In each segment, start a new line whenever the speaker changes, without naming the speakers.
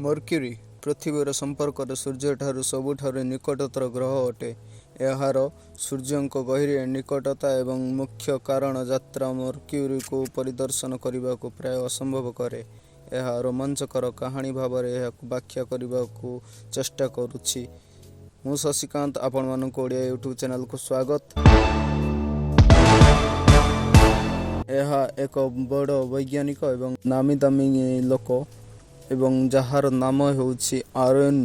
ମର୍କ୍ୟୁରୀ ପୃଥିବୀର ସମ୍ପର୍କରେ ସୂର୍ଯ୍ୟଠାରୁ ସବୁଠାରୁ ନିକଟତର ଗ୍ରହ ଅଟେ। ଏହାର ସୂର୍ଯ୍ୟଙ୍କ ଗହିର ନିକଟତା ଏବଂ ମୁଖ୍ୟ କାରଣ ଯାତ୍ରା ମର୍କ୍ୟୁରୀକୁ ପରିଦର୍ଶନ କରିବାକୁ ପ୍ରାୟ ଅସମ୍ଭବ କରେ। ଏହା ରୋମାଞ୍ଚକର କାହାଣୀ ଭାବରେ ଏହାକୁ ବ୍ୟାଖ୍ୟା କରିବାକୁ ଚେଷ୍ଟା କରୁଛି। ମୁଁ ଶଶିକାନ୍ତ, ଆପଣମାନଙ୍କୁ ଓଡ଼ିଆ ୟୁଟ୍ୟୁବ୍ ଚ୍ୟାନେଲକୁ ସ୍ୱାଗତ। ଏହା ଏକ ବଡ଼ ବୈଜ୍ଞାନିକ ଏବଂ ନାମୀ ଦାମୀ ଲୋକ ଏବଂ ଯାହାର ନାମ ହେଉଛି ଆରୋନ୍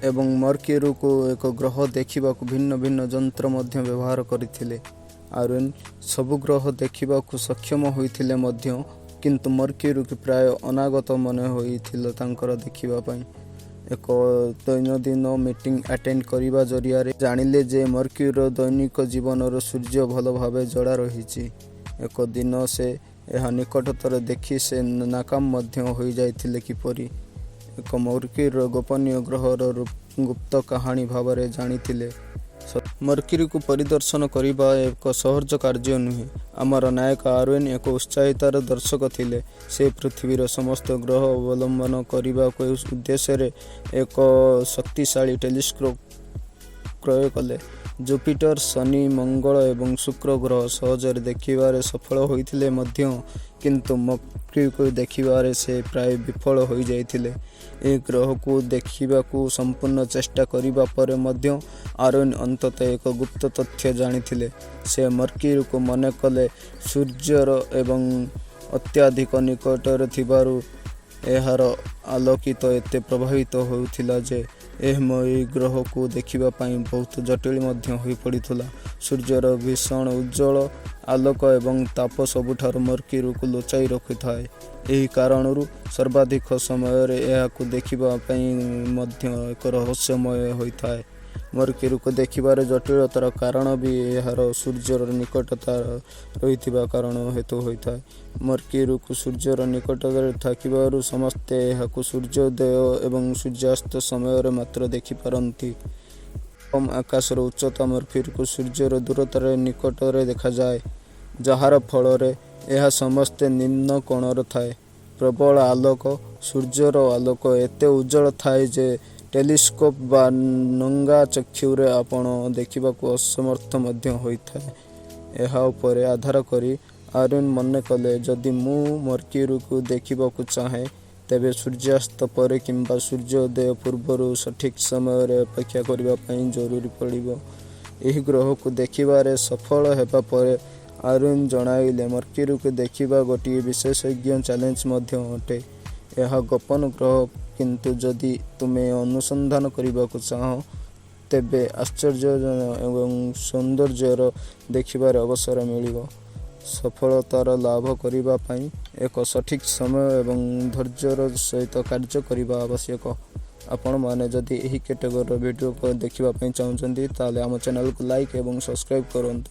ଏବଂ ମର୍କ୍ୟୁରୀକୁ ଏକ ଗ୍ରହ ଦେଖିବାକୁ ଭିନ୍ନ ଭିନ୍ନ ଯନ୍ତ୍ର ମଧ୍ୟ ବ୍ୟବହାର କରିଥିଲେ। ଆରୋନ୍ ସବୁ ଗ୍ରହ ଦେଖିବାକୁ ସକ୍ଷମ ହୋଇଥିଲେ ମଧ୍ୟ, କିନ୍ତୁ ମର୍କ୍ୟୁରୀକୁ ପ୍ରାୟ ଅନାଗତ ମନେ ହୋଇଥିଲା ତାଙ୍କର ଦେଖିବା ପାଇଁ। ଏକ ଦୈନନ୍ଦିନ ମିଟିଂ ଆଟେଣ୍ଡ କରିବା ଜରିଆରେ ଜାଣିଲେ ଯେ ମର୍କ୍ୟୁରୀର ଦୈନିକ ଜୀବନର ସୂର୍ଯ୍ୟ ଭଲ ଭାବେ ଯୋଡ଼ା ରହିଛି। ଏକ ଦିନ ସେ ଏହା ନିକଟତର ଦେଖି ସେ ନାକାମ ମଧ୍ୟ ହୋଇଯାଇଥିଲେ। କିପରି ଏକ ମର୍କ୍ୟୁରୀର ଗୋପନୀୟ ଗ୍ରହର ଗୁପ୍ତ କାହାଣୀ ଭାବରେ ଜାଣିଥିଲେ। ମର୍କ୍ୟୁରୀକୁ ପରିଦର୍ଶନ କରିବା ଏକ ସହଜ କାର୍ଯ୍ୟ ନୁହେଁ। ଆମର ନାୟକ ଆରୋନ୍ ଏକ ଉତ୍ସାହିତାର ଦର୍ଶକ ଥିଲେ। ସେ ପୃଥିବୀର ସମସ୍ତ ଗ୍ରହ ଅବଲମ୍ବନ କରିବାକୁ ଉଦ୍ଦେଶ୍ୟରେ ଏକ ଶକ୍ତିଶାଳୀ ଟେଲିସ୍କୋପ୍ କ୍ରୟ କଲେ। ଜୁପିଟର, ଶନି, ମଙ୍ଗଳ ଏବଂ ଶୁକ୍ର ଗ୍ରହ ସହଜରେ ଦେଖିବାରେ ସଫଳ ହୋଇଥିଲେ ମଧ୍ୟ, କିନ୍ତୁ ମର୍କ୍ୟୁରୀକୁ ଦେଖିବାରେ ସେ ପ୍ରାୟ ବିଫଳ ହୋଇଯାଇଥିଲେ। ଏହି ଗ୍ରହକୁ ଦେଖିବାକୁ ସମ୍ପୂର୍ଣ୍ଣ ଚେଷ୍ଟା କରିବା ପରେ ମଧ୍ୟ ଆରୋନ୍ ଅନ୍ତତଃ ଏକ ଗୁପ୍ତ ତଥ୍ୟ ଜାଣିଥିଲେ। ସେ ମର୍କ୍ୟୁରୀକୁ ମନେ କଲେ ସୂର୍ଯ୍ୟର ଏବଂ ଅତ୍ୟଧିକ ନିକଟରେ ଥିବାରୁ ଏହାର ଆଲୋକିତ ଏତେ ପ୍ରଭାବିତ ହେଉଥିଲା ଯେ ଏହି ଗ୍ରହକୁ ଦେଖିବା ପାଇଁ ବହୁତ ଜଟିଳ ମଧ୍ୟ ହୋଇପଡ଼ୁଥିଲା। ସୂର୍ଯ୍ୟର ଭୀଷଣ ଉଜ୍ଜ୍ୱଳ ଆଲୋକ ଏବଂ ତାପ ସବୁଠାରୁ ମର୍କ୍ୟୁରୀକୁ ଲୁଚାଇ ରଖିଥାଏ। ଏହି କାରଣରୁ ସର୍ବାଧିକ ସମୟରେ ଏହାକୁ ଦେଖିବା ପାଇଁ ମଧ୍ୟ ଏକ ରହସ୍ୟମୟ ହୋଇଥାଏ। ମର୍କ୍ୟୁରୀକୁ ଦେଖିବାରେ ଜଟିଳତାର କାରଣ ବି ଏହାର ସୂର୍ଯ୍ୟର ନିକଟତା ରହିଥିବା କାରଣ ହେତୁ ହୋଇଥାଏ। ମର୍କ୍ୟୁରୀକୁ ସୂର୍ଯ୍ୟର ନିକଟରେ ଥିବାରୁ ସମସ୍ତେ ଏହାକୁ ସୂର୍ଯ୍ୟୋଦୟ ଏବଂ ସୂର୍ଯ୍ୟାସ୍ତ ସମୟରେ ମାତ୍ର ଦେଖିପାରନ୍ତି। କମ୍ ଆକାଶର ଉଚ୍ଚତା ମର୍କ୍ୟୁରୀକୁ ସୂର୍ଯ୍ୟର ଦୂରତାର ନିକଟରେ ଦେଖାଯାଏ, ଯାହାର ଫଳରେ ଏହା ସମସ୍ତେ ନିମ୍ନ କୋଣରେ ଥାଏ। ପ୍ରବଳ ଆଲୋକ: ସୂର୍ଯ୍ୟର ଆଲୋକ ଏତେ ଉଜ୍ଜ୍ୱଳ ଥାଏ ଯେ ଟେଲିସ୍କୋପ୍ ବା ନଙ୍ଗା ଚକ୍ଷୁରେ ଆପଣ ଦେଖିବାକୁ ଅସମର୍ଥ ମଧ୍ୟ ହୋଇଥାଏ। ଏହା ଉପରେ ଆଧାର କରି ଆରୋନ୍ ମନେ କଲେ, ଯଦି ମୁଁ ମର୍କ୍ୟୁରୀକୁ ଦେଖିବାକୁ ଚାହେଁ, ତେବେ ସୂର୍ଯ୍ୟାସ୍ତ ପରେ କିମ୍ବା ସୂର୍ଯ୍ୟୋଦୟ ପୂର୍ବରୁ ସଠିକ୍ ସମୟରେ ଅପେକ୍ଷା କରିବା ପାଇଁ ଜରୁରୀ ପଡ଼ିବ। ଏହି ଗ୍ରହକୁ ଦେଖିବାରେ ସଫଳ ହେବା ପରେ ଆରୋନ୍ ଜଣାଇଲେ, ମର୍କ୍ୟୁରୀକୁ ଦେଖିବା ଗୋଟିଏ ବିଶେଷଜ୍ଞ ଚ୍ୟାଲେଞ୍ଜ ମଧ୍ୟ ଅଟେ। ଏହା ଗୋପନ ଗ୍ରହ, କିନ୍ତୁ ଯଦି ତୁମେ ଅନୁସନ୍ଧାନ କରିବାକୁ ଚାହଁ, ତେବେ ଆଶ୍ଚର୍ଯ୍ୟଜନକ ଏବଂ ସୌନ୍ଦର୍ଯ୍ୟର ଦେଖିବାର ଅବସର ମିଳିବ। ସଫଳତାର ଲାଭ କରିବା ପାଇଁ ଏକ ସଠିକ୍ ସମୟ ଏବଂ ଧୈର୍ଯ୍ୟର ସହିତ କାର୍ଯ୍ୟ କରିବା ଆବଶ୍ୟକ। ଆପଣମାନେ ଯଦି ଏହି କ୍ୟାଟେଗୋରୀର ଭିଡ଼ିଓ ଦେଖିବା ପାଇଁ ଚାହୁଁଛନ୍ତି, ତାହେଲେ ଆମ ଚ୍ୟାନେଲକୁ ଲାଇକ୍ ଏବଂ ସବସ୍କ୍ରାଇବ୍ କରନ୍ତୁ।